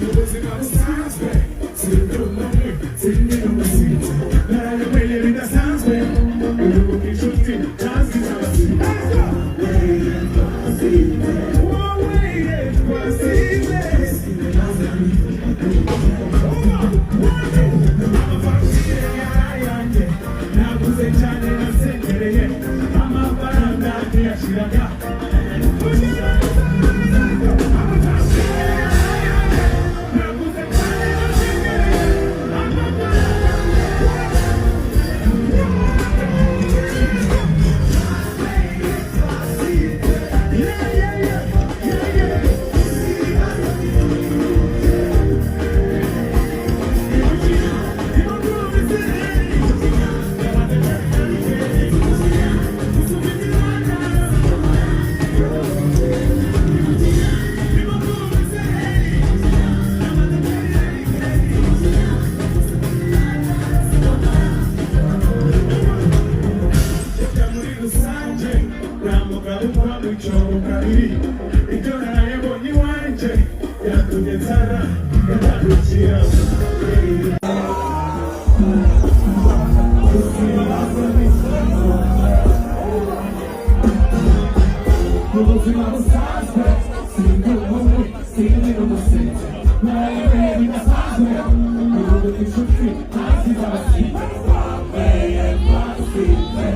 Ubuzima busanzwe sindi umwe, sindi n'umusinzi, narabimenye bidasanzwe. Ubu inshuti ntazi z'abasizi. Wowe twasize. Amafagitire yarayanjye, naguze cyane, nasengereye, amafaranga ntiyashiraga. Amafagitire yarayanjye, naguze cyane, nasengereye, amafaranga. Yeah. Muri rusange nta mugabo ukora mu cyobo kabiri. Ibyo narayabonye iwanjye yatumye nsara ngatandukira. Mu buzima busanzwe sindi umwe, sindi n'umusinzi, narabimenye bidasanzwe. Ubu inshuti ntazi z'abasizi. Twasize.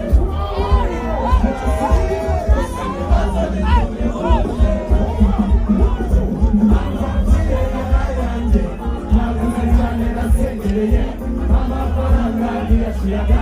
Naguze cyane, nasengereye, amafaranga ntiyashiraga.